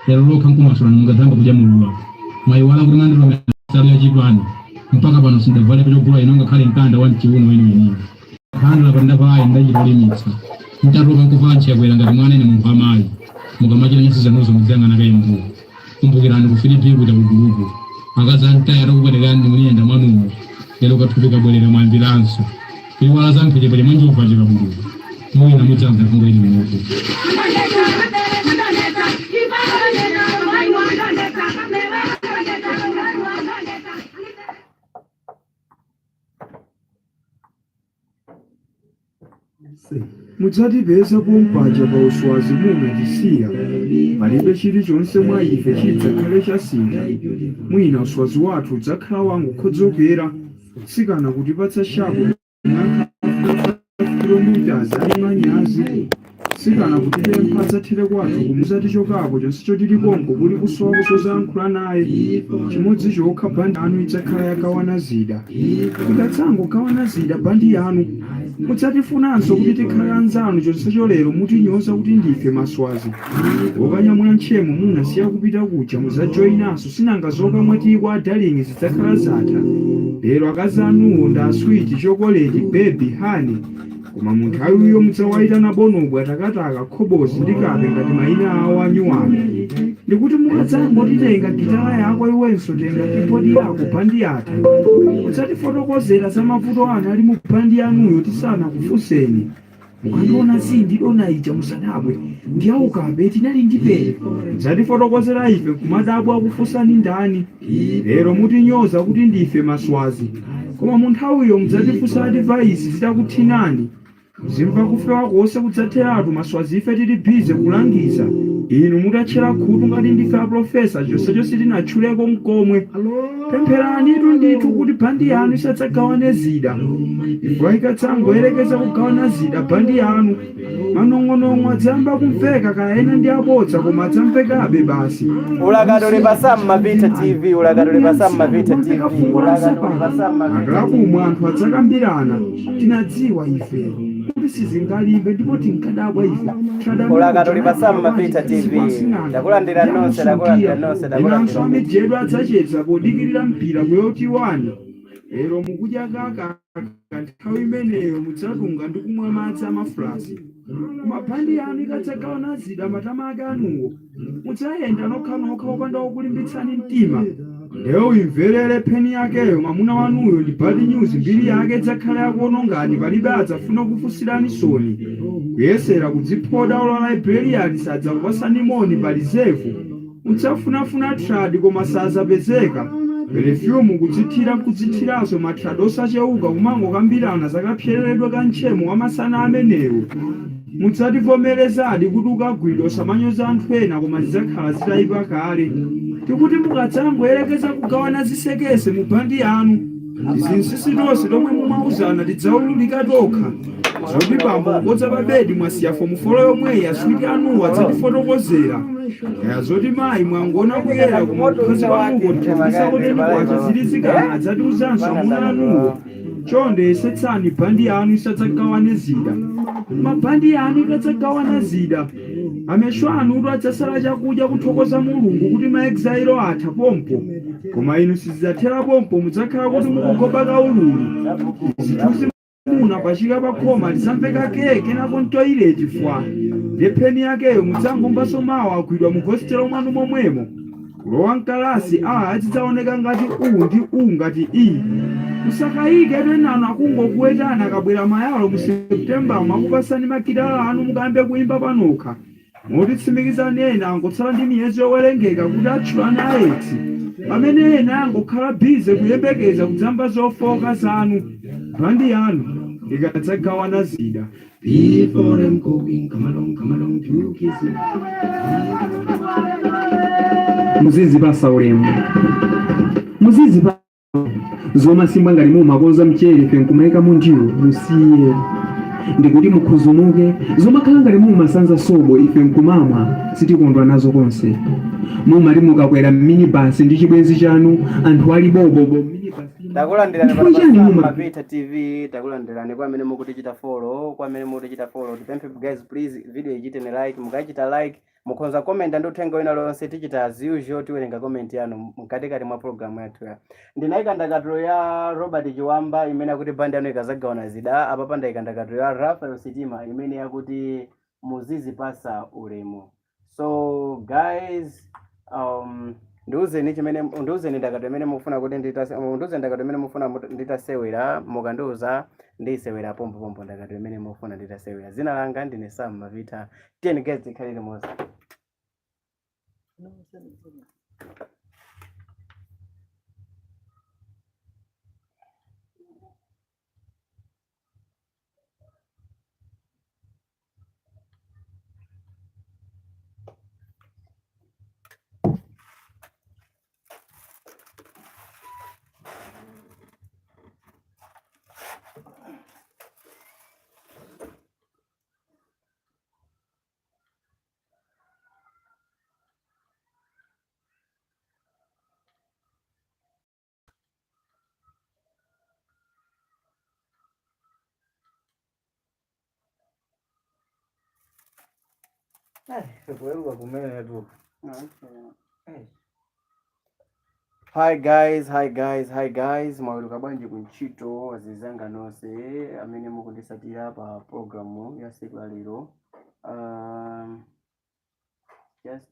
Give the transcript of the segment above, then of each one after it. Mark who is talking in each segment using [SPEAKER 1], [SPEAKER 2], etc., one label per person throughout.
[SPEAKER 1] Lero lokha nkumasulani mungadzamba kudya mulula. Mwayiwala kuti mwandilomera nsalu ya chipani. Mpaka pano sindavalepo chogula ino ngakhale mkanda wa mchiuno weniweniwo. Phandwe lapa ndavalayi ndachita kulimitsa. Ntatopa nkuvala ntchekwera ngati mwana ine munthu wamayi. Mukamachita nyansi zanuzo mudziyang'ana kaye m'mbuyo. Kumbukirani ku Filipi kuja ku gulupu. Akazi a mtaya atakupwetekani muniyenda mwanumo. Lero kathupi kabwerera mwayambiranso. Kuiwala za mphechepeche mwa njovu achikabudula. Mwina mudzamva nkhongo ili m'mutu.
[SPEAKER 2] Mudzatipeza pompaja pa uswazi munatisiya, palibe chilichonse mwa ife chidzakhale chasintha. Mwina uswazi wathu udzakhala wangokhodzokera, mtsikana kutipatsa shapu kung'ankha 5 kilometers ali manyazi. Mtsikana kutipempha adzathere kwathu kumuza tichokapo chonsecho tili konko kuli kusowa kuzozayankhula naye. Chimodzi chokha band yanu idzakhala yagawana zida. Ikadzangogawana zida band yanu mudzatifunanso kuti tikhale anzanu chonsecho lero mutinyoza kuti ndife maswazi. Kokanyamula ntchemo munasiya kupita kuja mudzajoinanso sinanga zokamwa tiyi kwa adarling zidzakhala zatha. Lero akazi anuwo ndi aswiti, chokoleti, baby, honey. Koma munthawiyo mudzawaitana Bonobwa, Takataka, Khobozi ndi Kape ngati maina awo anyuwani. Ndikuti mukadzangoti tenga gitala yako iwenso tenga keyboard yako bandi yatha, mudzatifotokozera za mavuto anu ali mu bandi yanuyo tisanakufunseni. Mukandiona zii ndi dona ija musadabwe, ndi yaukape tinali ndi pere. Mudzatifotokozera ife nkumadabwa akufunsani ndani. Lero mutinyoza kuti ndife maswazi, koma munthawiyo mudzatifunsa advice zitakuthinani. Muzimva kufewa konse kudzatheratu maswazi ife tili busy kulangiza, inu mutatchera khutu ngati ndife a professor chonsecho sitinatchuleko nkomwe. Pempheranitu ndithu kuti bandi yanu isadzagawane zida, chifukwa ikadzangoyerekeza kugawana zida bandi yanu, Manong'onong'o adzayamba kumveka kaya ena ndi abodza koma adzamvekabe basi.
[SPEAKER 3] Ulakatuli pa Sam Mavita TV, ulakatuli pa Sam Mavita TV, ulakatuli pa Sam Mavita TV.
[SPEAKER 2] Akalakumu anthu adzakambirana, tinadziwa ife kuti sizingalimbe ndipo tinkadabwa ife.
[SPEAKER 3] Ulakatuli pa Sam Mavita TV. Takulandira nonse, takulandira nonse, takulandira.
[SPEAKER 2] Enanso amijeda adzacheza podikirira mpira kuyotiwani. Lero mukudya kaka Nthawi imeneyo mudzatunga ndi kumwa madzi a mafulasi. Koma bandi yanu ikadzagawana zida matama ake anuwo, mudzayenda nokhanokha opanda wokulimbitsani mtima. Nde uimverere pheni yakeyo mwamuna wanuyo ndi bad news mbiri yake idzakhala yakuonongani palibe adzafune kukufunsirani soni. Kuyesera kudziphoda olo a librarian sadzakupasani moni pa reserve. Mudzafunafuna trad koma sazapezeka. Perfume kudzithira nkudzithiranso ma trad osacheuka kumangokambirana za kapseleredwe ka ntchemo wa masana amenewo. Mudzati vomerezadi kuti ukagwidwa usamanyoze anthu ena koma zidzakhala zitaipa kale. Tikuti mukadzangoyerekeza kugawana zisekese mu band yanu, tizinsinsi tonse tomwe mumauzana tidzaululika tokha. Zoti bambo kukodza pa bedi mwasiya fomu folo yomweyi aswiti anuwo adzatifotokozera. Kaya zoti mayi mwangoona kuyera koma kuphazi kwanuko ndikubisako teni kwacha zili zikana adzatiuzanso amuna anuwo. Chonde yesetsani bandi yanu isadzagawane zida. Koma bandi yanu ikadzagawana zida, amesho anutu adzasala chakudya kuthokoza Mulungu kuti ma exile atha pompo. Koma inu sizidzathera pompo mudzakhala kuti mukugoba kaululu. Tizithunzi munapachika pa khoma tidzamveka kee kenako mtoilet fwa nde pheni yakeyo mudzangomvanso mawa agwidwa mu hostel mwanu momwemo kulowa mkalasi a azidzaoneka ngati u ndi u ngati i musakayiketu enanu akungokuwetani akabwera mayalo mu September mo akupasani magitala anu mukayambe kuimba panokha Moti tsimikizani ena angotsala ndi miyezi yowerengeka kuti atchulane a ex, pamene ena angokhala busy kuyembekeza kudzamva zofooka zanu band yanu ikadzagawana zida.
[SPEAKER 4] Before I'm going, come along, come along to kiss me.
[SPEAKER 5] Muzizipasa ulemu, muzizipa Zomasimbwa ngati mumakonza mchere ife nkumaikamo ndiwo musiye. Ndikuti mukhuzumuke, zomakhala ngati mumasanza sobo ife nkumamwa sitikondwa nazo konse. Mumati mukakwera m'minibasi ndi chibwenzi chanu anthu ali bobobo m'minibasimo
[SPEAKER 3] Takulandirani
[SPEAKER 5] nchifukwa
[SPEAKER 3] pano pa
[SPEAKER 5] chani
[SPEAKER 3] Sam
[SPEAKER 5] muma
[SPEAKER 3] Mavita TV, takulandirani kwa amene mukutichita follow, kwa amene mukutichita follow, tipemphe guys please video ichiteni like, mukaichita like. Mukhonza komenta ndi uthenga wina lonse, tichita as usual, tiwerenga comment yanu mkatikati mwa program yathu ya. Ndinayika ndakatulo ya Robert Chiwamba imene akuti "Bandi yanu ikazagawana zida". Apapa ndayika ndakatulo ya Rafael Sitima imene yakuti "Muzizipasa ulemu". So guys, ndiuzeni chimene, ndiuzeni ndakatulo imene mufuna kuti nditase, ndiuzeni ndakatulo imene mufuna nditasewera. Mukandiuza, ndisewera pompopompo ndakatulo imene mufuna nditasewera. Zina langa ndine Sam Mavita. Tiyeni guys, tikhalire limodzi.
[SPEAKER 6] Kuweruka kumene tu.
[SPEAKER 3] Hi guys, hi guys, hi guys. Mwaweruka bwanji kuntchito, azizanga nonse amene mukundisatira pa programu ya siku la lero? Just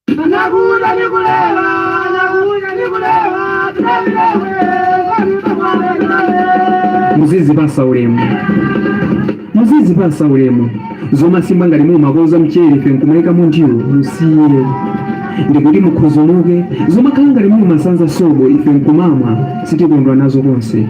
[SPEAKER 4] Anakuja nikulewa, anakuja nikulewa,
[SPEAKER 5] Muzizipasa ulemu, muzizipasa ulemu. Zomasimba ngati mumakonza mchere ife nkumayikamo ndiwo, musiye. Ndikuti mukhuzumuke. Zomakhala ngati mumasanza sobo ife nkumamwa, sitikondwa nazo konse.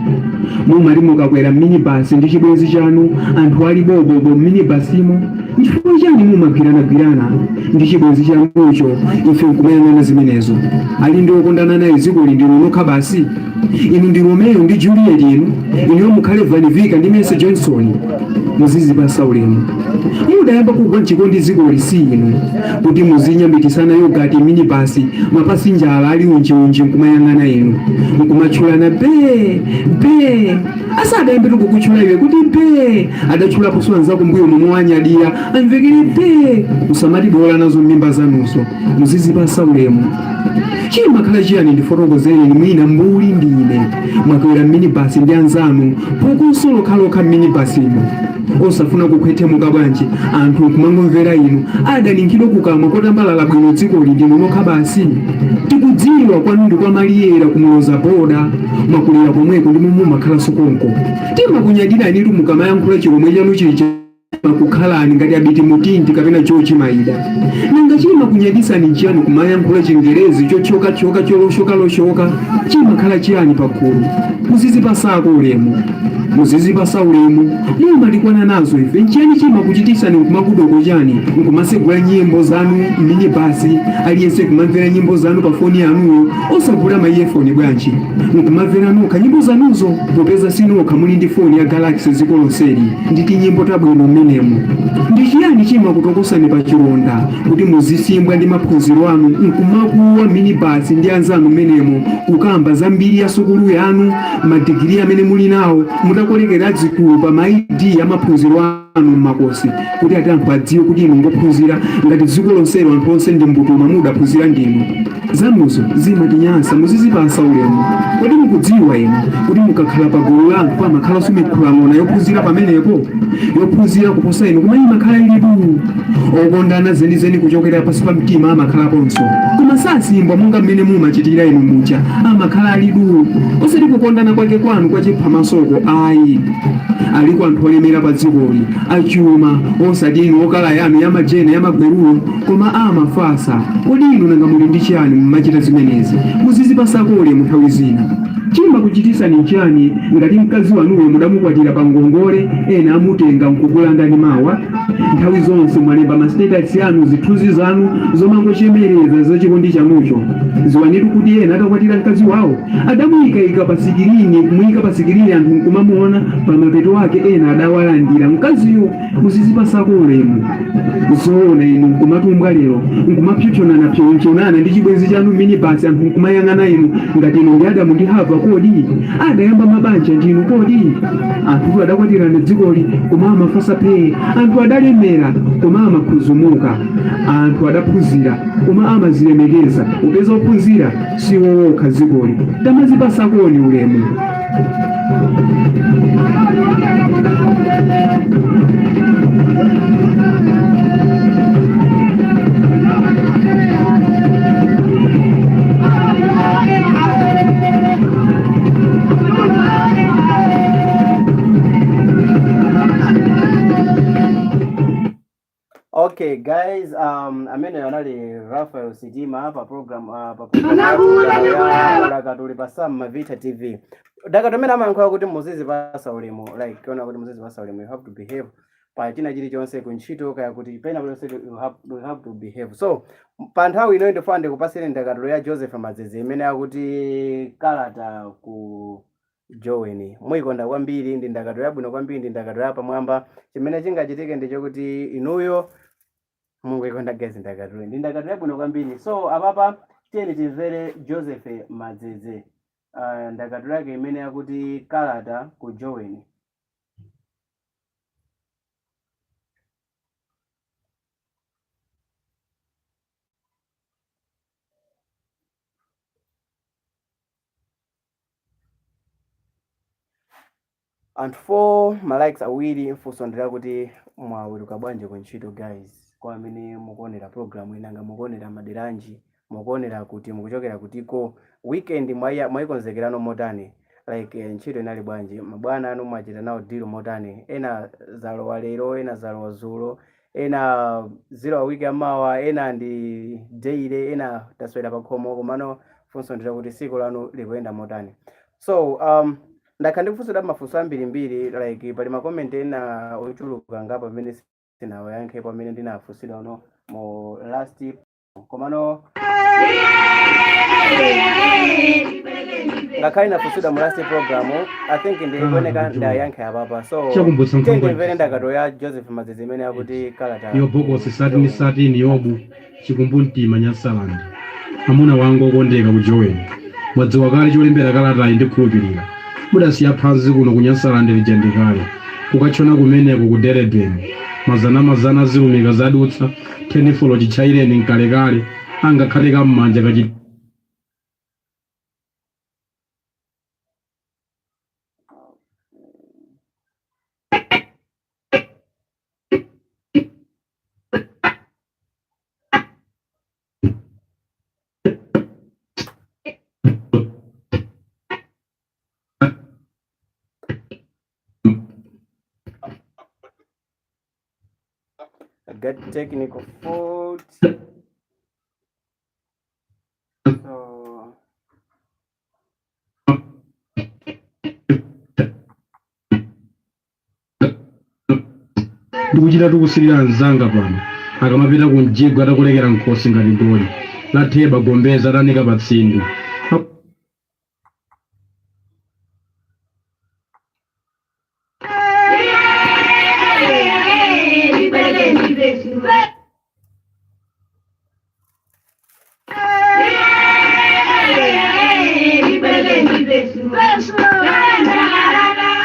[SPEAKER 5] Mumati mukakwera minibasi ndi chibwenzi chanu, anthu ali bobobo m'minibasimo, nchifukwa chani mumagwiranagwirana ndi chibwenzi chanucho ife nkumayang'ana zimenezo? Ali ndi okondana naye dzikoli ndinu nokha basi? Inu ndi Romeo ndi Juliet? Inu inuyo mukhale Van Vicker ndi Mercy Johnson? Muzizipasa ulemu. Mudayamba kugwa mchikondi dzikoli si inu, kuti muzinyambitisana yogati minibasi, mapasinjala ali unjiunji nkumayang'ana inu, nkumatchulana "bae, bae". Asadayambe kukutchula iwe kuti "bae", adatchulaponso anzako mbuyo momwe wanyadira amvekere "bae". Usamati bola nazo mimba zanuzo. Muzizipasa ulemu. Chimakhala chiyani? Ndifotokozereni, mwina mbuli ndine. Mwakwera minibasi ndi anzanu, phokoso lokhalokha m'minibasimo, osafuna kukhwethemuka bwanji? Anthu nkumangomvera inu. Adaninkhidwa kukamwa kotambalala bwino dzikoli ndinu nokha basi? Tikudziwa kwanu ndi kwa Maliyera kumuloza boda, mwakulira komweko ndi momwe mumakhalanso konko. Timakunyadiranitu mukamayankhula chilomwe chanu chija, kukhalani ngati Abiti Mutindi kapena George Maida. Nanga chimakunyadisani nchiyani kumayankhula Chingerezi chochokachoka, choloshokaloshoka? Chimakhala chiyani pagulu? Muzizipasako ulemu, muzizipasa ulemu. Mumatikwana nazo ife. Nchiyani chimakuchitisani nkumakudoko chani nkumasegula nyimbo zanu m'minibasi, aliyense kumamvera nyimbo zanu pa foni yanuyo? Osagula ma earphone bwanji nkumamvera nokha nyimbo zanuzo, popeza sinokha muli ndi foni ya Galaxy dziko lonseli ndi tinyimbo tabwino mmenemo? Ndi chiyani chimakutokosani pa chilonda kuti muzisimbwa ndi maphunziro anu, nkumakuwa minibasi ndi anzanu mmenemo, kukamba za mbiri ya sukulu yanu, madigiri amene muli nawo, mutakolekera dzikulu pa ma ID ya maphunziro anu? anu mmakosi kuti ati anthu adziwe kuti inu ngophunzira ngati dziko lonselo anthu onse ndi mbutuma mudaphunzira ndinu zanuzo zimatinyansa muzizipasa ulemu kodi mukudziwa inu kuti mukakhala pa gulu la anthu pamakhalanso mikhulang'ona yophunzira pamenepo yophunzira kuposa inu koma imakhala ilibu okondana zenizeni kuchokera pansi pa mtima amakhalaponso koma sasimbwa monga mmene mumachitira inu muja amakhala alidu osati kukondana kwake kwanu kwachiphamasoko ayi aliko anthu olemera pa dzikoli achuma osati inu okala yanu yamajena yamagwerulo koma amafasa kodi inu nanga muli ndi chiyani mumachita zimenezi muzizipasako ulemu nthawi zina chimakuchitisani nchani ngati mkazi wanuyo mudamukwatira pa ngongole ena amutenga nkukulandani mawa nthawi zonse mwalemba ma status anu zithunzi zanu zomangochemereza za chikondi chanucho ziwanitu kuti ena atakwatira mkazi wawo adamuyikayika pa sikirini kumuyika pa sikirini anthu nkumamuona pa mapeto ake ena adawalandira mkaziyo muzizipasako ulemu zoona inu nkumatumbwa lero nkumapyopyonana pyonana ndi chibwenzi chanu minibasi anthu nkumayang'ana inu ngati inu ndi Adamu ndi Hava kodi adayamba mabanja ndinu kodi anthutu adakwatirana dzikoli koma amafasa phee anthu adalemera koma amakhuzumuka anthu adaphunzira koma amazilemekeza upeza ophunzira siwo wokha dzikoli tamazipasakoni ulemu
[SPEAKER 3] Okay guys, amene anali Raphael Sitima pa program pa program ya Ndakatulo pa Sam Mavita TV. Ndakatulo amene amayankhula kuti muzizipasa ulemu, like kuona kuti muzizipasa ulemu, you have to behave pa china chilichonse kuntchito kaya kuti pena paliponse you have to behave. So pa nthawi ino ndifuna ndikupasire ndakatulo ya Joseph Madzedze imene akuti kalata ku Joweni. Muyikonda kwambiri, ndi ndakatulo yabwino kwambiri, ndi ndakatulo yapamwamba. Chimene chingachitike ndi chokuti inuyo mungoyikonda guys ndakatulo. Ndi ndakatulo yabwino kwambiri. So apapa tiyeni timvere Joseph Madzedze. Ndakatulo yake imene yakuti kalata ku Joweni. Anthu 4 ma likes awiri. Mfunso ndilakuti mwaweruka bwanji ku ntchito guys? Kwa amene mukuonera program inanga, mukuonera maderanji, mukuonera kuti mukuchokera kutiko, weekend mwayikonzekerano motani? Like ntchito inali bwanji? Mabwana anu mwachita nawo deal motani? Ena zalowa lero, ena zalowa zulo, ena zilowa wiki amawa, ena ndi daily, ena taswera pakhomo. Komano funso ndilakuti tsiku lanu likuyenda motani? So ndakhala ndikufunsidwa mafunso ambirimbiri, like pali ma comment ena ochuluka ngapo pamene sinawayankhe pamene ndinafunsidwa no mu last. Komano ngakhale nafunsidwa mu last program, I think ndikuoneka ndayankhe apapa. So
[SPEAKER 1] Chakumbutsa
[SPEAKER 3] tiyeni
[SPEAKER 1] nkhwangwa.
[SPEAKER 3] timvere ndakatulo ya Joseph Madzedze imene akuti kalata
[SPEAKER 1] Yo bokosi satini satini yobu chikumbumtima Nyasaland. Amuna wanga okondeka ku Joweni, mwadziwa kale cholembera kalatayi ndikhulupirira. Mudasiya phazi kuno ku Nyasaland lija ndikale kukatchona kumeneko ku Durban. Mazana mazana zilumika zadutsa tenifolo chitchaireni mkalekale angakhale kam'manja kachi
[SPEAKER 3] Get technical fault. So
[SPEAKER 1] Ndikuchita tikusirira anzanga pano akamapita ku mjigo atakulekera nkhosi ngati goli la theba gombeza atanika pa tsindwi.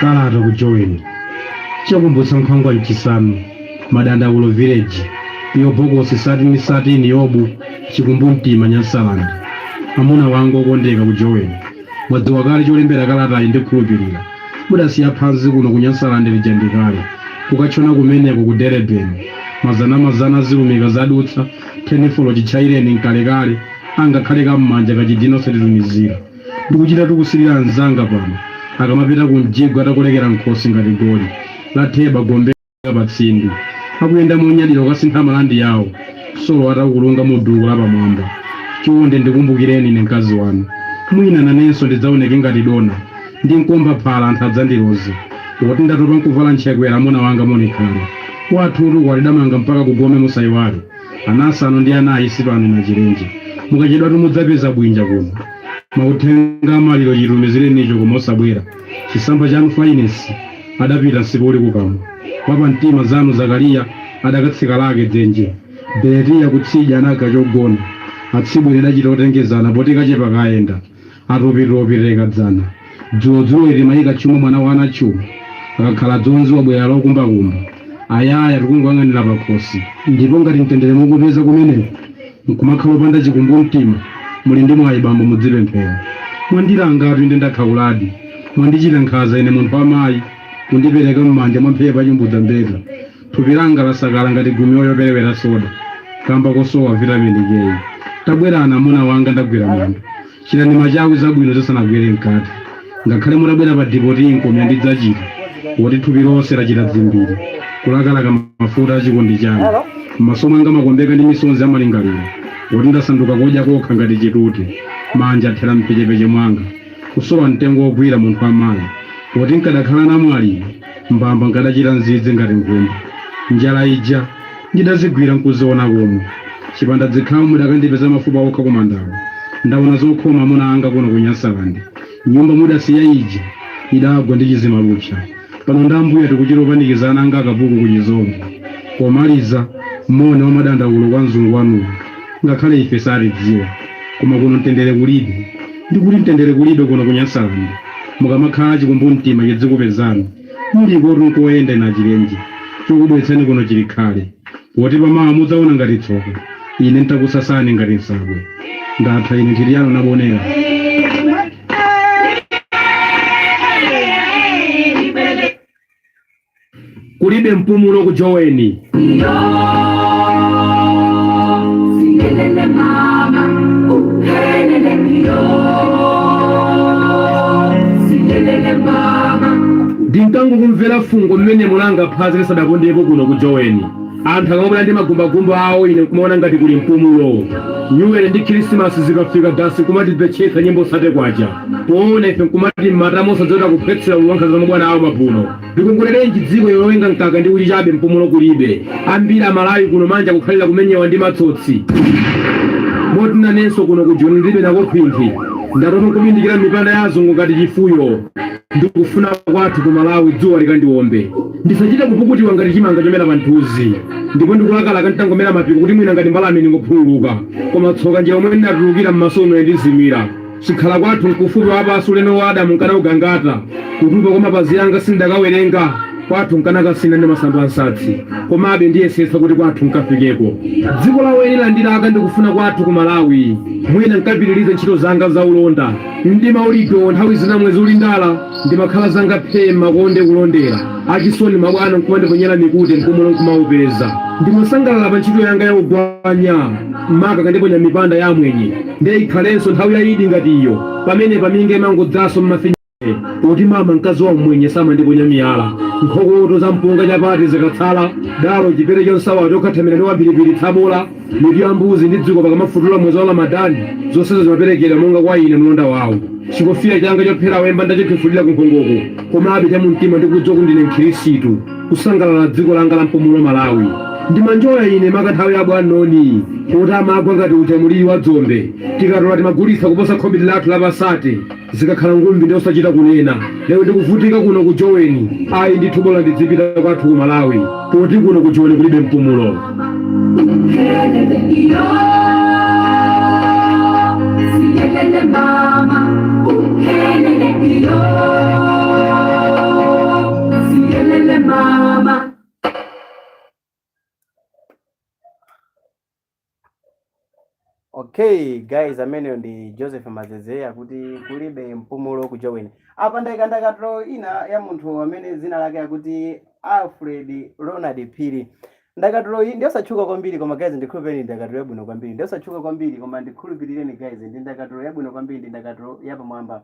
[SPEAKER 1] Kalata ku Joweni. Chokumbutsa nkhwangwa mchisanu, Madandaulo Village, P.O. Box 1313 Yobu, Chikumbumtima, Nyasaland. Amuna wanga okondeka ku Joweni, mwadziwa kale cholembera kalatayi ndikhulupirira. Mudasiya phanzi kuno ku Nyasaland lija ndikale, kukatchona kumeneko ku Durban. Mazanamazana azilumika zadutsa, thenifolo chitchaireni nkalekale, angakhale kam'manja kachidina osatitumizira. Ndikuchitatu kusilira anzanga pano akamapita ku mjigo atakolekera nkhosi ngati goli la theba gombe pa tsindwi, akuyenda monyadira kukasintha malandi yawo, solo ataukulunga mu duku lapamwamba. Chonde ndikumbukireni ine mkazi wanu. Mwina nanenso ndidzaoneke ngati dona ndi nkomba phala anthu adzandiloze. Poti ndatopa nkuvala ntchekwera amuna wanga monikhale. Wathutu ukwati tidamanga mpaka kugome musaiwale. Ana asanu ndi anayi sipano inu achilenje. Mukachedwatu mudzapeza bwinja kuno. Mauthenga amaliro chitumizirenicho koma osabwera. Chisamba chanu Fainesi adapita msipu uli kukamwa. Wapamtima zanu Zakariya adakatsika lake dzenje. Beletiya kutsidya anaga chogona. Atsibweni tidachita otengezana poti kachepa kayenda. Atopitopi tilekadzana. Dzulodzulo timayika chuma mwana wa Anatchuma. Akakhala dzonzi wabwera lokumbakumba. Ayaya tikungoyang'anira pakhosi. Ndipo ngati mtendere mukupeza kumeneko nkumakhala opanda chikumbumtima, muli ndi mwayi bambo mudzipemphera. Mwandilangatu inde ndakhauladi. Mwandichita nkhanza ine munthu wa mayi kundipereka m'manja mwa mphepo ya chimbudza mbeta. Thupi langa lasakala ngati gumiyo yoperewera soda kamba kosowa vitamini K. Tabwerani amuna wanga ndagwira mwendo. Chitani machawi zabwino zisanagwere mkati. Ngakhale mutabwera pa dipoti nkomya ndidzachita poti thupi lonse lachita dzimbiri kulakalaka mafuta a chikondi chanu. M'maso mwanga mwakombeka ndi misonzi ya malingaliro poti ndasanduka kodya kokha ngati chitute. Manja athera m'mpechepeche mwanga kusowa mtengo wogwira munthu wa mayi poti nkadakhala namwali ine mbamba nkadachita nzidzi ngati nkhumba. Njala ija ndidazigwira nkuziona komwe. Chipanda dzikhamu mudakandipeza mafupa okha kumandako. Ndaona zokhoma amuna anga kuno ku Nyasaland. Nyumba mudasiya ija idagwa ndi chizimalupsa. Pano ndi ambuya tikuchita kupanikiza ana anga akapuku ku Chizombe. Pomaliza, moni wa madandaulo kwa mzungu wanuyo. Ngakhale ife satidziwa. Koma kuno mtendere kulibe. Ndikuti mtendere kulibe kuno ku Nyasaland. Mukamakhala chikumbumtima chidzikupezani. Mulikotu nkoyenda inu achilenje. Chokubweretsani kuno chili khale. Poti pamawa mudzaona ngati tsoka ine ntakusasani ngati nsabwe. Ndatha ine nthiti yanu nabonera.
[SPEAKER 7] Kulibe mpumulo ku Joweni. Ndinkangokumvera fungo mmene mulanga phazi lisadapondepo kuno ku Joweni. Anthu akamabwera ndi magumbagumba awo ine nkumaona ngati kuli mpumulo. Nyuwere ndi Khirisimasi zikafika dansi nkumatibvetchetsa nyimbo sate kwacha. Poona ife nkumati m'matama osadziwa kuphwetsera ululu wa nkhanza za mabwana awo maphuno. Likongolerenji dziko ilo lowenga mkaka ndi uchi chabe mpumulo kulibe. Ambiri amalawi kuno manja kukhalira kumenyewa ndi matsotsi. Moti nanenso kuno ku Joni ndilibe nako khwinthi. Ndatopa nkubindikira m'mipanda ya azungu ngati chifuyo. Ndikufuna kwathu ku Malawi dzuwa likandiombe. Ndisachite kupukutiwa ngati chimanga chomera pa nthuzi. Ndipo ndikulakalaka ntangomera mapiko kuti mwina ngati mbalame ndingophululuka. Koma tsoka njira yomwe ndinatulukira m'maso uno yandizimira. Chikhala kwathu nkufupi wapansi ulendo wa Adamu nkanaugangata. Kutupa kwa mapazi anga sindidakawerenga. Kwathu nkanakasina ndi masamba a nsatsi. Komabe ndiyesetsa kuti kwathu nkafikeko. Dziko la weni landilaka ndikufuna kwathu ku Malawi. Mwina nkapitirize ntchito zanga za ulonda. Mdima uli doo nthawi zina mwezi uli ndala ndimakhala zanga phee m'makonde kulondera. Achisoni mabwana nkumandiponyera mikute mpumulo nkumaupeza. Ndimasangalala pa ntchito yanga ya ugwanya maka akandiponya m'mipanda ya amwenye. Nde ikhalenso nthawi ya Idi ngati iyo pamenepa minga imangodzaso mmafinyame poti mama mkazi wa mmwenye samandiponya miyala. Nkhokoto za mpunga chapati zikatsala dalo chipere chonsawa chokhathamira ndi wamphiripiri tsabola mitu ya mbuzi ndi dziko pakamafutula mwezi wa Ramadan zonsezo zimaperekedwa monga kwa ine mlonda wawo. Chikofiya changa chophera wemba ndachikhwefulira kunkhongoko komabe chamumtima ndikudziwa kuti ndine mkhirisitu. Kusangalala dziko langa la mpumulo Malawi. Ndimanjoya ine maka nthawi ya bwanoni poti amagwa ngati uja muliri wa dzombe. Tikatola timagulitsa kuposa khobidi lathu la pasate. Zikakhala ngumbi nde osachita kunena. Lero ndikuvutika kuno ku Joweni. Ayi ndithu bola ndidzipita kwathu ku Malawi poti kuno ku Joni kulibe mpumulo.
[SPEAKER 3] Okay guys, ameneyo ndi Joseph Mazeze akuti kulibe mpumulo ku Joweni. Apa ndayika ndakatulo ina ya munthu amene dzina lake akuti Alfred Ronald Phiri. Ndakatulo iyi ndiyosatchuka kwambiri, koma guys, ndikhulupireni, ndakatulo yabwino kwambiri. Ndiyosatchuka kwambiri, koma ndikhulupirireni guys, ndi ndakatulo yabwino kwambiri, ndi ndakatulo yapamwamba.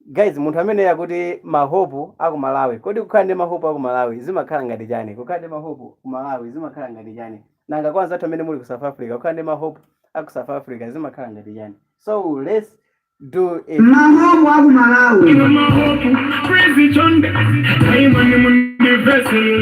[SPEAKER 3] Guys, munthu amene akuti mahope aku Malawi. Kodi kukhala ndi mahope aku Malawi zimakhala ngati chani? Kukhala ndi mahope ku Malawi zimakhala ngati chani? Nanga kwa anzathu amene muli ku South Africa, kukhala ndi mahope aku South Africa zimakhala ngati chani? So let's do it.
[SPEAKER 8] Mahope aku Malawi.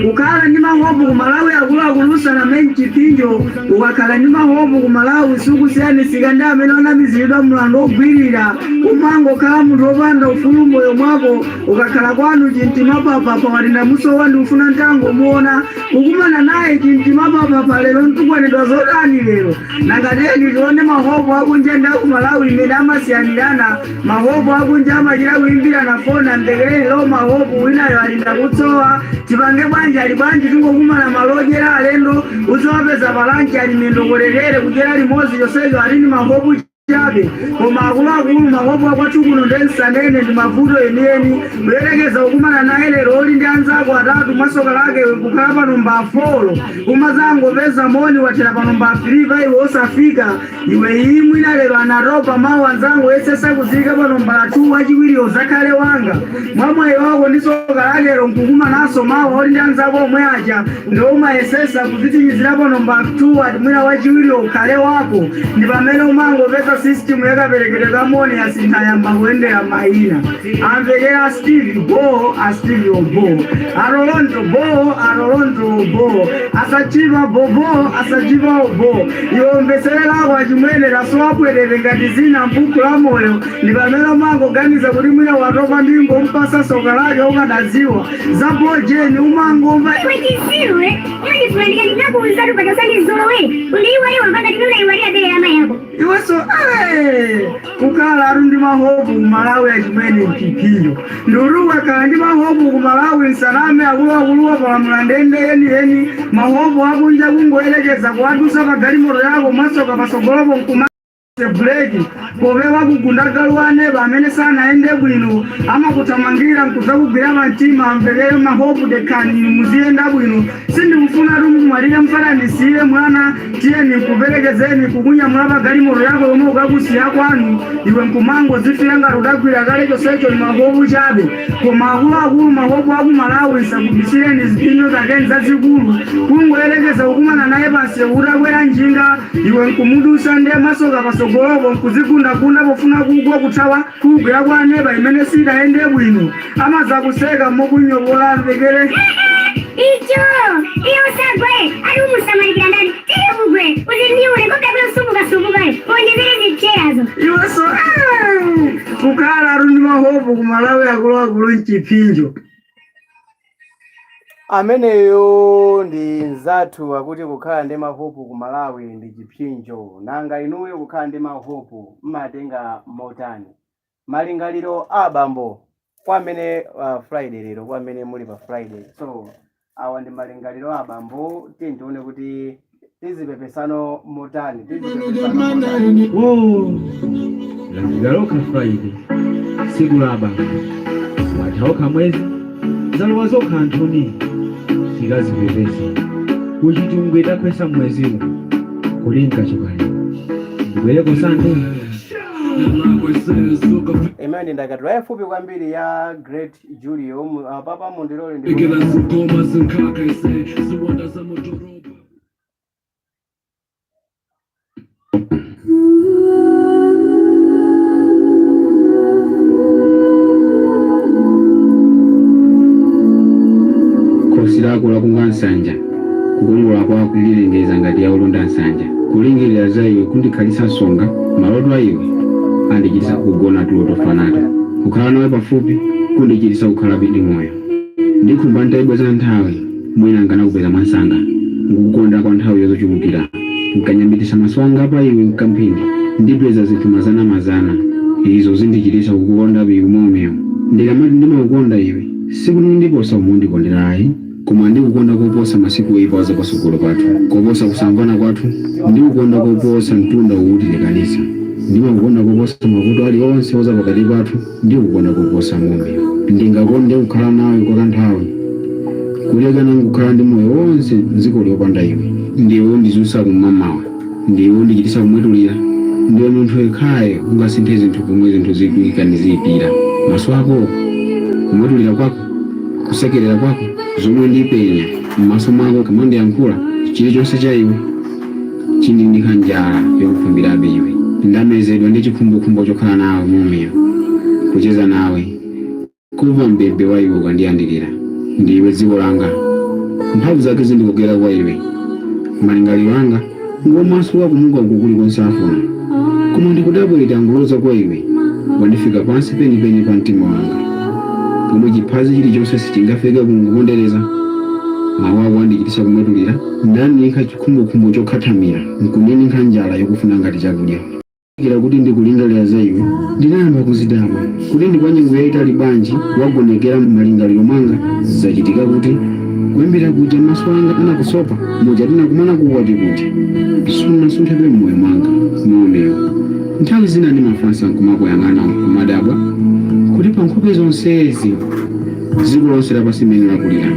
[SPEAKER 8] Kukhala ndi mahope ku Malawi, akuluakulu, usaname, mchipinjo. Ukakhala ndi mahope ku Malawi sukusiyanisika ndi amene anamiziridwa mlandu ogwirira. Umangokhala munthu wopanda ufulu moyo mwako. Ukakhala kwanu, chimtima papapa, watinda musowa, ndikufuna ntangomuona, kukumana naye, chimtima papapa, lero ntukwanidwa zotani lero? Nangateni tione mahope akunja ndi aku Malawi imene amasiyanirana. Mahope akunja amachita kuimbirana foni: "Ambekereni lo mahope, winayo alinda kutsowa, tipange bwanji? Ali bwanji? Tingokumana malo odyera alendo." Udzawapeza pa lunch ali miyendo kolekere kudyera limodzi, chonsecho alini mahope chabe. Koma akuluakulu, mahope akwathu kuno ndensanene, ndi mavuto enieni. Kuyerekeza kukumana naye lero oli ndi anzako atatu, mwasoka lake kukhala pa number 4, umazangopeza moni wathera pa number 3 pa iwe osafika. Iwe iyi mwina lero anatopa, mawu anzango yesesa kuzika pa number 2, wachiwiri uzakhale wanga. Mwamwayi wako ndi soka lakelo nkukumanaso mawu oli ndi anzako omwe aja, ndi umayesesa kuzitimizira pa number 2, ati mwina wachiwiri ukhale wako. Ndi pamene umangopeza system yakaperekedwe kamoni yasintha, yamba kuyendera mayina. Amvekera Steve bo, a Steve bo, Arolonto bo, Arolonto bo, asachiva bobo, asachiva bo. Iwe mvesererako achimwene, tasowabwerere ngati zina mbuku la moyo. Ndi pamene umangoganiza kuti mwina watopa, ndingompasa soka lake, ukadaziwa za bojeni umangomva.
[SPEAKER 9] Iwe chisiwe, unandifuna ndinakuwuzatu paja usandizolowere, undiiwaliwa mpaka tinunaiwalira bere la mai yako.
[SPEAKER 8] Iwenso kukhala ari ndi mahope kumalawi, achimwene, mchipinjo. Nduri ukakhala ndi mahope kumalawi, nsalame, akuluakuluwa palamula ndende yeniyeni. Mahope akunja, kungoyerekeza kuwadusa pa galimoto yako, mwasoka pasogolopo nkuma breki popewa kugunda galu aneba amene sanayende bwino, amakuthamangira nkuzakugwira pamtima. Amvekere mahope, dekhani, muziyenda bwino, sindikufuna tumumwalire mfananisiye mwana, tiyeni nkuperekezeni, kukunyamula pa galimoto yako yomwe ukakusiya kwanu, iwe nkumango zifira ngati udagwira kale. Chonsecho ni mahope chabe. Koma akuluakulu, mahope aku Malawi, nsakubisireni, zipinjo zake nzazikulu. Kungoyerekeza kukumana naye pansewu utakwera njinga, iwe nkumudusa, ndiye masoka pasogolopo nkuzigundagunda pofuna kugwa, kuthawa kugwira kwa aneba imene sidayende bwino, amazakuseka mokunyobola. Amvekere
[SPEAKER 9] Icho iye usagwe, ali umusamalira ndani? Tiri kugwe uzindiure kope kuyo sumuka sumukayo uonjezere zipyerazo.
[SPEAKER 8] Iwenso kukhala ari ndi mahope kumalawi, akuluakulu, mchipinjo.
[SPEAKER 3] Ameneyo ndi nzathu akuti kukhala ndi mahope ku Malawi ndi chipsinjo. Nanga inuyo kukhala ndi mahope mmatenga motani? Malingaliro a abambo kwa amene Friday lero, kwa amene muli pa Friday. So awa ndi malingaliro a abambo. Tiye tione kuti tizipepesano motani, tizipepesano motani.
[SPEAKER 10] Oh, lafika lokha Friday, tsiku la abambo. Watha okha mwezi, zalowa zokha anthuni, tikazipepese. Kuchitungwe takhwesa mweziwo, kuli nkachokale. Ndibwereko Sande.
[SPEAKER 3] Imene ndi ndakatulo yayifupi kwambiri ya Great Julio. Papa mundilole ndi
[SPEAKER 4] Ikela zingoma zinkhaka ise ziwanda za mudoroba.
[SPEAKER 11] Khosi lako lakunga nsanja, kukongola kwako ndilengeza ngati yaulonda nsanja. Kulingirira za iwe kundikhalisa nsonga, maloto a iwe andichitisa kugona tulo tofanata. Kukhala nawe pafupi kundichitisa kukhalabe ndi moyo. Ndikhumba ntayibweza nthawi, mwina nkanakupeza mwansanga nkukukonda kwa nthawi yozochulukira. Nkanyambitisa maso anga pa iwe mkamphindi, ndipeza zinthu mazana mazana, izo zindichitisa kukukondabe iwe momwewo. Ndikamati ndimakukonda iwe, sikuti ndiposa umundikonderayi. Koma ndikukonda koposa masiku oyipa oza patsogolo pathu, koposa kusamvana kwathu. Ndikukonda koposa mtunda uwutilekanitsa. Ndimakukonda koposa mavuto aliwonse oza pakati pathu. Ndikukonda koposa mommy. Ndingakonde kukhala nawe kwa kanthawi, kulekana nkukhala ndi moyo wonse m'dziko lopanda iwe. Ndiwe wondidzutsa kum'mamawa, ndiwe wondichititsa kumwetulira, ndiwe munthu yekhayo ungasinthe zinthu pomwe zinthu zikuika niziyipira. Maso ako, kumwetulira kwako, kusekerera kwako, zomwe ndipenya m'maso mwako ukamandiyankhula, chilichonse cha iwe chindindikha njala yokukhumbirabe iwe. Ndamezedwa ndi chikhumbokhumbo chokhala nawe mommy, kucheza nawe, kumva mbebe wa iwe ukandiyandikira. Ndiwe dziko langa, mphamvu zake zindikokera kwa iwe. Malingaliro anga ngomasuka kumuka uku kulikonse afuna, koma ndikudabwa itanguloza kwa iwe, wandifika pansi penipeni pa mtima wanga, pomwe chiphazi chilichonse sichingafike kungupondereza. Mawu ako andichititsa kumwetulira, ndaninkha chikhumbokhumbo chokhathamira, nkuninkha njala yokufuna ngati chakudya. Kira kuti ndikulingalira za iwe, ndinayamba kuzidabwa kuti ndi kwa nyengo yayitali bwanji wagonekera m'malingaliro mwanga. Zachitika kuti kuyambira kuja maso anga anakusopa muja tinakumana kukwati kuja, sunasunthebe m'moyo mwanga mommy. Nthawi zina ndimafunsa nkumakuyang'ana nkumadabwa kuti pa nkhope zonsezi dziko lonse lapansi mmene lakulira,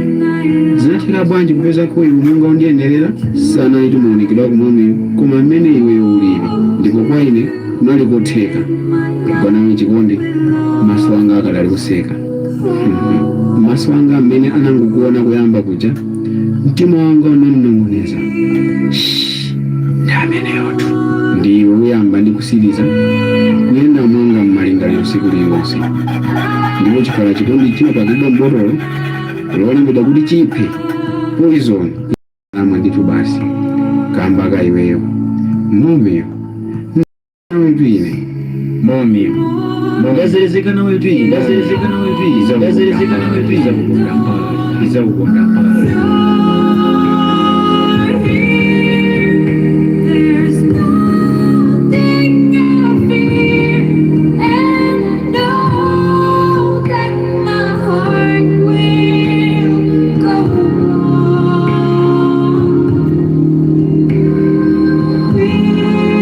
[SPEAKER 11] zinatheka bwanji kupezako iwe monga undiyenerera? Sanali maonekedwe ako mommy, koma mmene iweyo ulili, ndipo kwa ine kunali kotheka kugwa nawe chikondi maso anga akadali kuseka. Maso anga mmene anangokuona kuyamba kuja, mtima wanga unandinong'oneza, "Shh, ndi ameneyotu." Ndiwe uyamba ndi kusiriza kuyenda mwanga m'malingaliro tsiku lililonse, ndipo chikhala chikondi chimapakidwa m'botolo lolembedwa kuti chiphe, poison, amwe ndithu basi kamba ka iweyo mommy. Nawetu ine mommy, ndazerezeka nawetu ine, ndazerezeka nawetu ine, ndazerezeka nawetu ine. Izakukonda mpaka, izakukonda mpaka.
[SPEAKER 12] There's nothing I fear, and know that my heart will go on.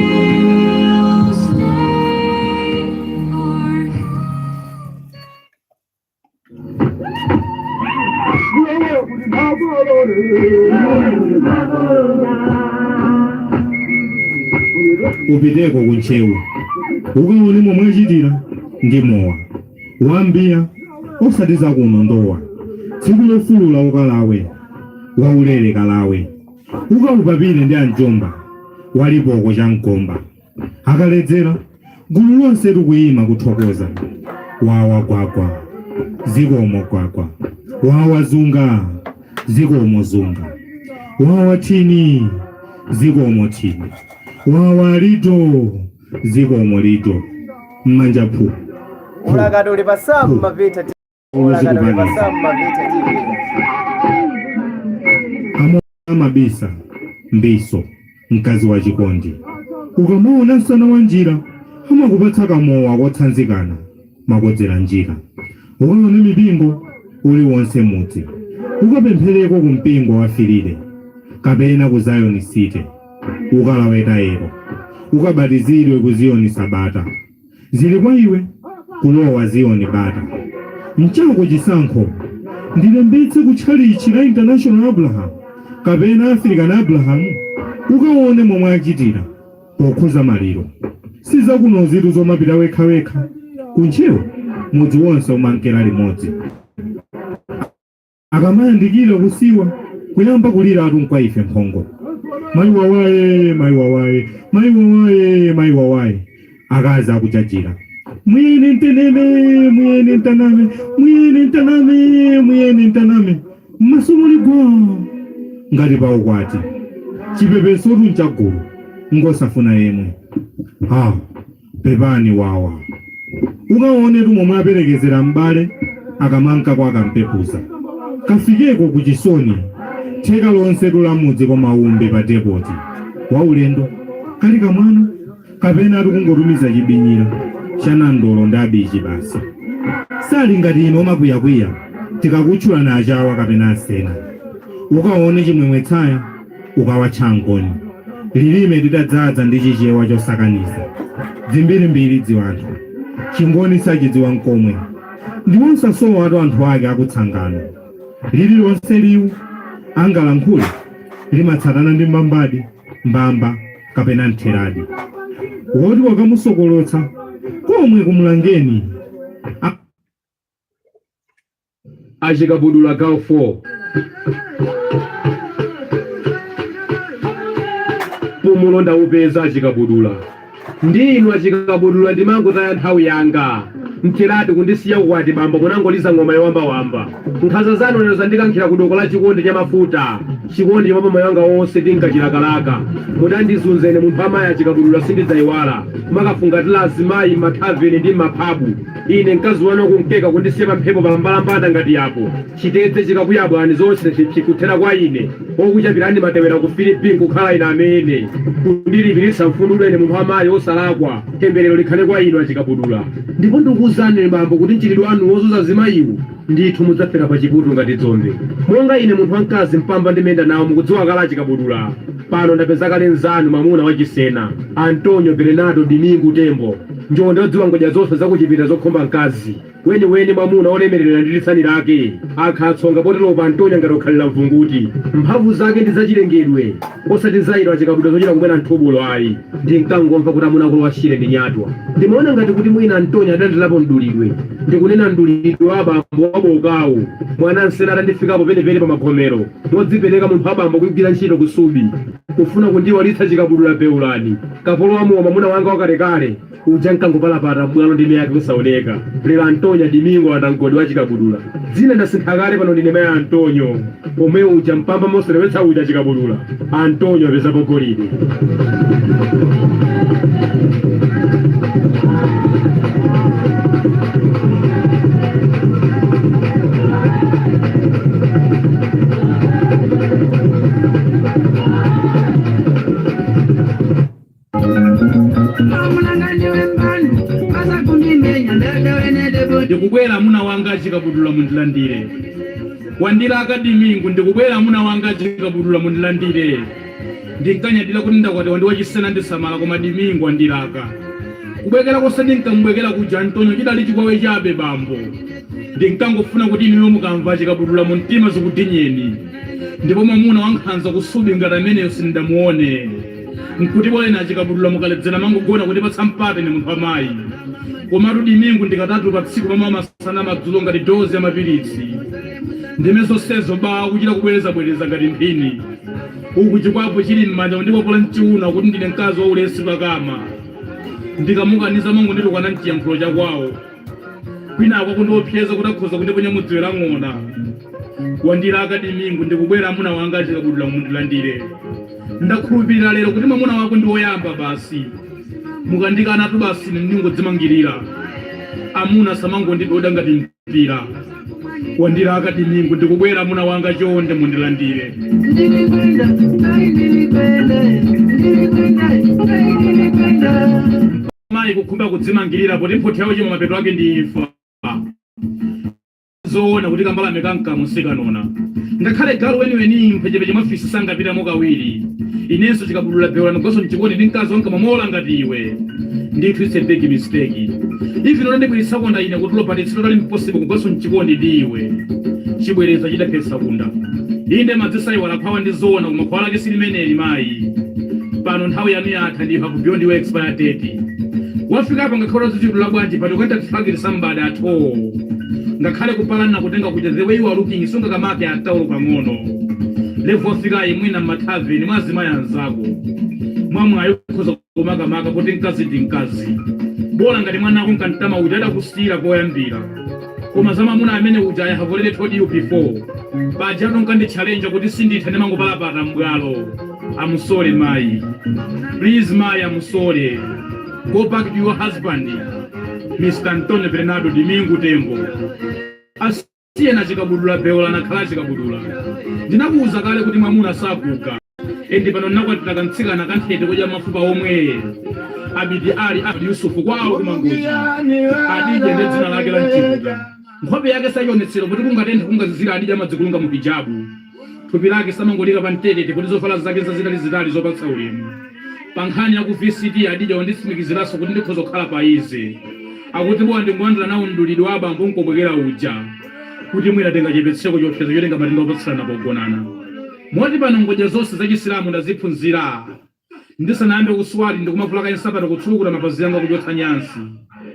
[SPEAKER 12] We'll stay forever.
[SPEAKER 13] Upiteko kuntchewu ukaone momwe achitira ndi mowa wambiya, osati zakuno ndowa. Tsiku lofulula ukalawe waulere kalawe, ukaupapire ndi anjomba walipoko chamgomba. Akaledzera gulu lonse tikuyima kuthokoza, wawa gwagwa, zikomo gwagwa, wawa zunga, zikomo zunga, wawa thini, zikomo thini, wawa lido, zikomo lido, mmanja phu.
[SPEAKER 3] Ulakati uli pa Sam Mavita. Ulakati uli pa Sam Mavita TV.
[SPEAKER 13] Amabisa mbiso mkazi wa chikondi, ukamaona msana wa njira amakupatsa kamowa kotsanzikana makodzera njira. Ukaone mipingo uliwonse mudzi, ukapemphereko ku mpingo wa Filire kapena ku Zion City, ukalawe tayero, ukabatizidwe ku Ziyoni Sabata. Zili kwa iwe kulowa Ziyoni bata. Nchako chisankho, ndilembetse ku tchalitchi la International Abraham kapena African Abraham? Ukaone momwe achitira pokhuza maliro. Si zakunozitu zomapita wekhawekha. Kuntcheu mudzi wonse umankera limodzi. Akamayandikira kusiwa, kuyamba kuliratu nkwa ife mphongo, mayi wawaye, mayi wawaye, mayi wawaye, mayi wawaye. Akazi akuchachira, mwiyene nteneme, mwiyene ntaname, mwiyene ntaname, mwiyene ntaname, m'maso muli gwaa ngati pa ukwati. Chipepesotu nchagulu, ngosafuna yemwe. Ha, pepani wawa. Ukaonetu momwe aperekezera m'bale akamanka kwa kampepuza. Kafikeko ku chisoni, theka lonsetu la mudzi koma umbi pa depoti. Waulendo, kali kamwana, kapenatu kungotumiza chibinyira cha nandolo ndi abichi basi. Sali ngati inu omakwiyakwiya tikakutchulani achawa kapena asena. Ukaone chimwemwe tsaya ukawatcha angoni. Lilime litadzaza ndi chichewa chosakaniza. Dzimbirimbiri dziwanthu. Chingoni sachidziwa nkomwe. Ndiwonsasowatu anthu ake akutsangano. Lililonse liwu angalankhule limatsatana ndi mbambadi, mbamba kapena ntheradi. Woti wakamusokolotsa komwe kumulangeni.
[SPEAKER 7] Achikabudula gawo 4 Mpumulo ndaupeza achikabudula. Ndi inu achikabudula ndimangotaya nthawi yanga. Mtheradi kundisiya ukwati bambo munangoliza ng'oma yowambawamba. Nkhanza zanu lero zandikankhira ku doko la chikondi cha mafuta. Chikondi chomwe moyo wanga wonse ndinkachilakalaka. Mudandizunza ine munthu amayi achikabudula sindidzaiwala. Kumakafungatira azimayi m'mathaveni ndi m'maphabu. Ine mkazi wanu wakumkeka kundisiya pa mphepo pa mbalambanda ngati apo. Chitedze chikakuyabwani zonse phiphi kuthera kwa ine. Okuchapirani matewera ku Philippine nkukhala ine amene. Kundilipiritsa mfundulo ine munthu wamayi osalakwa. Temberero likhale kwa inu achikabudula. Ndipo ndikukuuzani bambo kuti mchitidwe wanu wozunza azimayiwu ndithu mudzafera pa chiputu ngati dzombe. Monga ine munthu wamkazi mpamba ndimayenda nawo mukudziwa kale achikabudula. Pano ndapeza kale mnzanu mwamuna wachisena, Antonio Bernardo Dimingu Tembo. Njonda yodziwa ngodya zonse zakuchipinda zokhomba mkazi. Weniweni mwamuna wolemerera ndi litsani lake. Akhala tsonga poteropo Antonio ngati wakhalira mvunguti. Mphamvu zake ndi zachilengedwe osati za inu achikabudula zochita kumwera nthubulo ayi. Ndinkangomva kuti amuna akulowa Shire ndi nyatwa. Ndimaona ngati kuti mwina Antonio adalandirapo mdulidwe. Ndikunena mdulidwe wa abambo wabookawu. Mwana msena atandifikapo penipeni pamakhomero. Modzipereka munthu wabambo kuigwira ntchito ku Subi. Kufuna kundiiwalitsa chikabudula Beulani. Kapolo wa mowa mwamuna wanga wakalekale uja ankangopalapata m'bwalo ndime yake kusaoneka. Lero Antonio Dimingo walanda mgodi wa chikabudula. Dzina ndasintha kale pano ndine mayi Antonio. Pomwe uja mpamba moselewetsa uja chikabudula. Antonio apezapo golide.
[SPEAKER 1] Ndikubwera amuna wanga achikabudula mundilandire. Wandilaka Dimingu ndikubwera amuna wanga achikabudula mundilandire. Ndinkanyadira kuti ndakwatiwa ndi wachisena ndisamala koma Dimingu wandilaka. Kubwekera konse ndinkamubwekera kuja Antonio chidali chikwawe chabe bambo. Ndinkangofuna kuti inuyo mukamva achikabudula mumtima zikudinyeni. Ndipo mwamuna wankhanza kusubi ngati ameneyo sindidamuone. Nkuti boleni achikabudula mukaledzera mangogona kundipatsa mpata ine munthu wamayi. Komatu Dimingu ndi katatu pa tsiku mamawa masana madzulo ngati dozi ya mapiritsi. Ndime zonsezo ba kuchita kubwerezabwereza ngati mphini. Uku chikwapu chili m'manja kundikwapula mchiuno akuti ndine mkazi wa ulesi pakama. Ndikamukaniza amangonditukwana mchiyankhulo chakwawo. Kwinako akundiopseza kuti akhoza kundiponya mudziwe la ng'ona. Wandilaka Dimingu ndikubwera amuna wanga achikabudula mundilandire. Ndakhulupirira lero kuti mwamuna wako ndi woyamba basi. Mukandikanatu basi ine ndingodzimangirira. Amuna samangondidoda ngati mpira. Wandilaka Dimingu ndikubwera amuna wanga chonde mundilandire. Mayi kukhumba kudzimangirira poti mphotho ya uchimo mapeto ake ndi imfa. Zoona kuti kambalame kamkamwa sikanona. Ngakhale galu weniweni mphechepeche mwa fisi sangapitamo kawiri. Inenso chikabudula Beulani kugwanso mchikondi ndi mkazi wamkamwa moola ngati iwe. Ndithu it's a big mistake. Even utandibwiritsa konda ine kutulo but it's totally impossible kugwanso mchikondi ndi iwe. Chibwereza chidaphetsa kunda. Inde madzi saiwala khwawa ndi zoona koma khwawa lake silimeneli mayi. Pano nthawi yanu yatha and you have beyond your expire date. Wafika apa ngakhale utadzichudula bwanji but you can't attract somebody at all. Ngakhale kupalana kutenga kuja the way you are looking sungakamake ataulo pang'ono. Level wafikayi mwina mmathaveni mwa azimayi anzako. Mwamwayi ukhoza kumakamaka poti mkazi ndi mkazi. Bola ngati mwana wako nkantama uja adakusiyira koyambira. Koma za mwamuna amene uja I have already told you before. Pajatu unkanditchalenja kuti sinditha ndimangopalapata m'bwalo. I'm sorry mayi. Please mayi I'm sorry. Go back to your husband Mr. Antonio Bernardo Dimingu Tembo. Asiyeni achikabudula Beulani akhale achikabudula. Ndinakuuza kale kuti mwamuna saguga. And pano ndinakwatira kamtsikana kanthete kodya mafupa omwe. Abidi Ali Ahmed Yusufu kwawo ku Mangochi. Adija ndiye dzina lake la mchiputa. Nkhope yake saionetsera poti kungatenthe kungazizire Adija amadzikulunga mu hijabu. Thupi lake samangolika pa mtetete kuti zovala zake zazitalizitali zopatsa ulemu. Pa nkhani ya ku VCT Adija wanditsimikiziranso kuti ndikhoza kukhala pa easy. Akuti bola ndingolandira nawo mdulidwe wa abambo nkobwekera uja kuti mwina tingachepetseko chiopsezo chotenga matenda opatsirana pogonana. Moti pano ngodya zonse za Chisilamu ndaziphunzira. Ndisanayambe kuswali ndikumavula kaye nsapato kutsulukuta mapazi anga kuchotsa nyansi.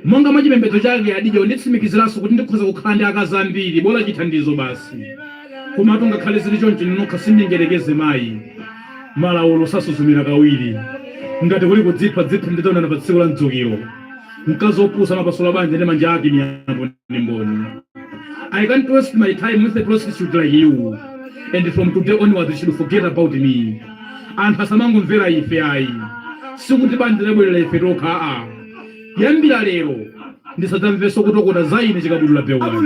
[SPEAKER 1] Monga mwa chipembedzo chake Adija wanditsimikiziranso kuti ndikhoza kukhala ndi akazi ambiri bola chithandizo basi. Komatu ngakhale zili choncho inu nokha sindingerekeze mayi. Malaulo sasuzumira kawiri. Ngati kuli kudzipha, dziphe ndidzaonana pa tsiku la mdzukiro. Mkazi wopusa amapasula banja ndi manja ake miyambo ndi mboni. I can't waste my time with a prostitute like you and from today onwards you should forget about me. Anthu asamangomvera ife ayi. Sikuti banja labwerera ife tokha aa. Kuyambira lero ndisadzamvenso kutokota za ine chikabudula Beulani.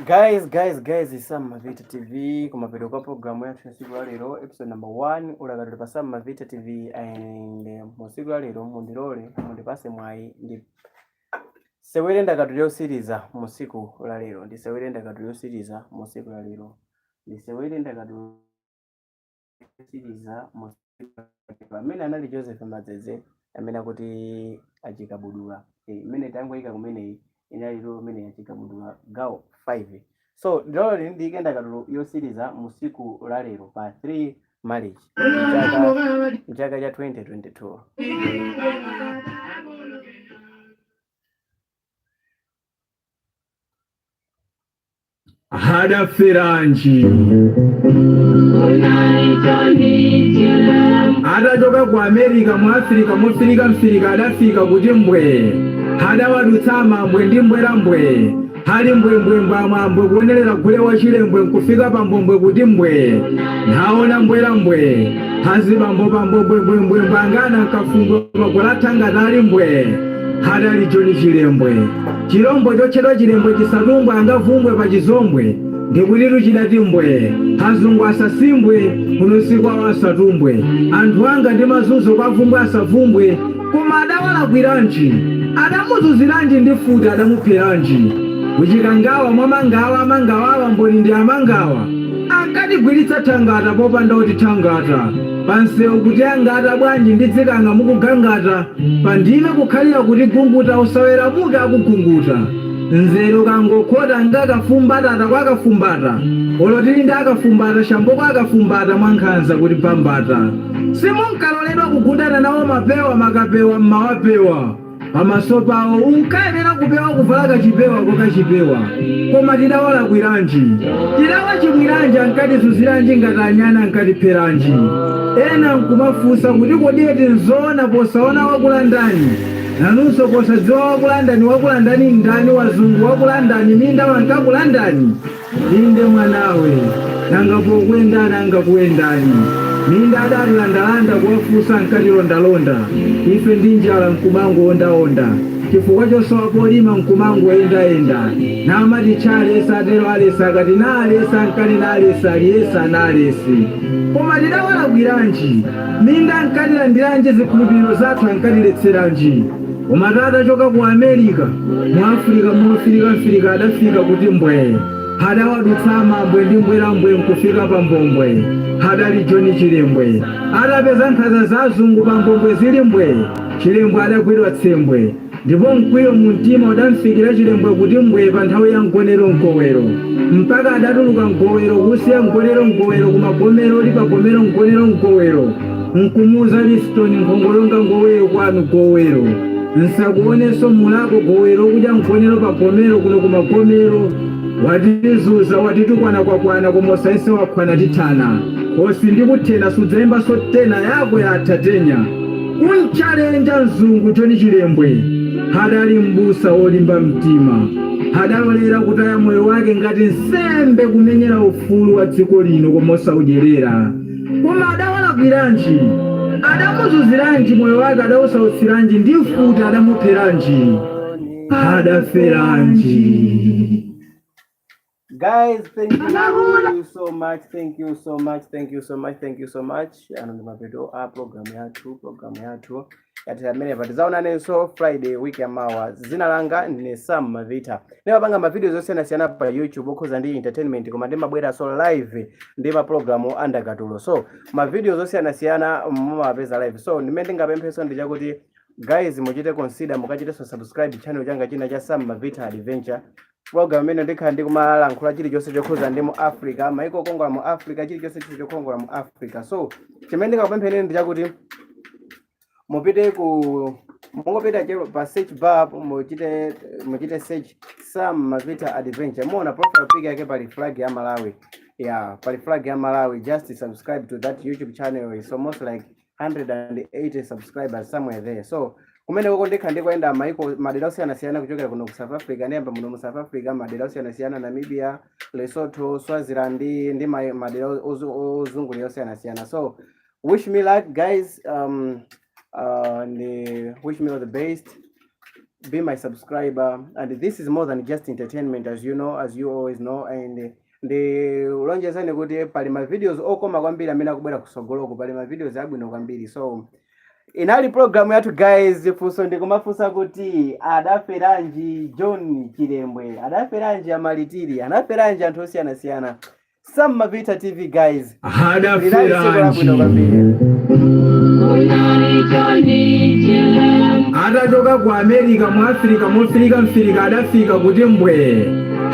[SPEAKER 3] Guys, guys, guys, Sam Mavita TV kumapeto kwa programu yathu ya siku la lero episode number 1 ulakatuli pa Sam Mavita TV and mu siku la lero mundilole mundipase mwayi ndi sewere ndakatulo yosiriza mu siku la lero ndisewere ndakatulo yosiriza mu siku la lero ndisewere ndakatulo yosiriza mu siku la lero amene anali Joseph Madzedze amene akuti achikabudula. Imene tangoyika kumeneyi inali lero imene achikabudula gawo 5. So ndilole ndiyike ndakatulo yosiriza mu siku la lero pa 3 March mchaka cha 2022.
[SPEAKER 2] Adaferanji atachoka ku America mu Africa mofirika mfirika adafika kuti mbwe adawadutsa amambwe ndi mbwerambwe ali mbwembwembwe amwambwe kuonerera gule wa chilembwe nkufika pambombwe kuti mbwe naona mbwerambwe azibambo pambo mbwembwembwembwe angana nkafumbwe magolatha ngati ali mbwe adali John Chilembwe chilombo chotchedwa chilembwe chisatumbwe angavumbwe pa chizombwe ndikutitu chidati mbwe azungu asasimbwe kuno sikwawo asatumbwe anthu anga ndi mazunzo kwavumbwe asavumbwe koma adawalakwiranji adamuzunziranji ndi mfuti adamupheranji kuchikangawa mwamangawa amangawawa mboni ndi amangawa Ankatigwiritsa thangata popanda otithangata Pansewu kutiangata bwanji ndidzikanga mukugangata Pandime kukhalira kutigunguta usaweramuke akugunguta Nzeru kangokhota nga kafumbatata kwa kafumbata Olo tili ndi akafumbata shambo kwa akafumbata mwankhanza kutibambata Simunkaloledwa kugundana nawo mapewa makapewa mmawapewa Pamaso pawo unkayenera kupewa kuvala kachipewa kokachipewa. Koma tidawalakwiranji? Tidawachimwiranji? Ankatizunziranji ngati anyani ankatipheranji? Ena nkumafunsa kuti kodi eti nzoona posaona wakulandani? Nanunso posadziwa wakulandani wakulandani ndani wazungu wakulandani minda wankakulandani? Inde mwanawe, nanga pokuyendani angakuwendani? Minda adatilandalanda kuwafunsa ankatilondalonda, ife ndi njala nkumangoondaonda, chifukwa chosowa polima nkumangoyendayenda, namatitcha alesi atero alesi akati na alesi ankanena alesi aliyese analesi. Koma tidawalakwiranji? Minda ankatilandiranji zikhulupiriro zathu ankatiletseranji? Koma atachoka ku America, mu Africa mofirikamfirika adafika kuti mbwee. Adawadutsa amambwe ndi mbwerambwe nkufika pa mbombwe. Adali John Chilembwe. Atapeza nkhanza za azungu pa mbombwe zili mbwee, Chilembwe adagwidwa tsembwe. Ndipo mkwiyo mumtima udamfikira Chilembwe kuti mbwee pa nthawi ya mgonero mgowero. Mpaka adatuluka mgowero kuusiya mgonero mgowero kumagomero uli pagomero mgonero mgowero. Nkumuuza Liston nkhongo yonga ngoweyo kwanu gowero. Nsakuonenso mulako gowero ukudya mgonero pa gomero kuno kumagomero. Watizuza watitukwana kwakwana koma usayese wakhwana tithana. Khosi ndikuthena sudzaimbanso tena yako yatha tenya. Kumchalenja mzungu John Chilembwe adali m'busa wolimba mtima. Adalolera kutaya moyo wake ngati nsembe kumenyera ufulu wa dziko lino koma osaudyerera. Koma adawalakwiranji? Adamuzunziranji? Moyo wake adausautsiranji? Ndi mfuti adamupheranji? Adaferanji?
[SPEAKER 3] Guys, thank you so much, thank you so much, thank you so much, thank you so much. Ano ndi mapeto a program yathu. Program yathu yati amene patizaonanenso Friday week yamawa. Zina langa ndine Sam Mavita. Ndimapanga ma videos osiyanasiyana pa YouTube okhuza ndi entertainment, koma ndimabweranso live ndi ma program andakatulo. So ma videos osiyanasiyana mumapeza live. So ndimene ndingapempheso ndi chakuti, guys, muchite consider mukachitenso subscribe channel changa china cha Sam Mavita Adventure. Program imene ndikhala ndikumalankhula chilichonse chokhuza ndi mu Africa, maiko okongola mu Africa, chilichonse chili chokongola mu Africa. So chimene ndingakupemphereni ndi chakuti mupite ku, mungopita chero pa search bar, muchite search Sam Mavita Adventure. Muona profile pic yake pali flag ya Malawi. Yeah, pali flag ya Malawi. Just subscribe to that YouTube channel. It's almost like 180 subscribers, somewhere there. So kumene koko ndikhala ndikuyenda maiko, madera osiyanasiyana kuchokera kuno ku South Africa. Ndiyamba muno mu South Africa, madera osiyanasiyana, Namibia, Lesotho, Swaziland ndi madera ozungulira osiyanasiyana. So wish me luck, guys, and wish me all the best. Be my subscriber. And this is more than just entertainment, as you know, as you always know. And ndilonjezani kuti pali ma videos okoma kwambiri amene akubwera kusogoloko. Pali ma videos abwino kwambiri. So inali program yathu, guys. Funso ndikumafunsa kuti adaferanji John Chilembwe, adaferanji Amalitiri, anaferanji anthu osiyanasiyana? Sam Mavita TV, guys. Linali tsiku labwino
[SPEAKER 10] Adaferanji?
[SPEAKER 3] kwambiri.
[SPEAKER 10] Atachoka ku America, mu Africa mofirika mfirika adafika kuti mbwe,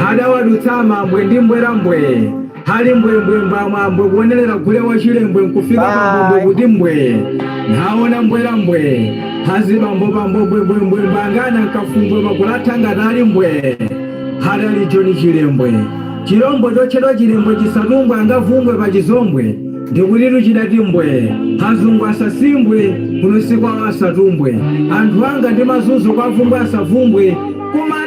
[SPEAKER 10] adawadutsa amambwe ndi mbwerambwe, hali mbwembwembwe amwambwe kuonerera gule wa Chilembwe nkufika pambwembwe
[SPEAKER 3] Bye.
[SPEAKER 10] kuti mbwe naona mbwerambwe hazibambobambo mbwembwembwe mbangana nkafumbwe magulu athangata ali mbwe. Hadali Joni Chilembwe, chilombo chotchedwa Chilembwe, chisatumbwe angavumbwe pa chizombwe, ndikutitu chidati mbwe azungu asasimbwe kuno sikwawo, asatumbwe anthu anga ndi mazunzo kwa avumbwe asavumbwe koma.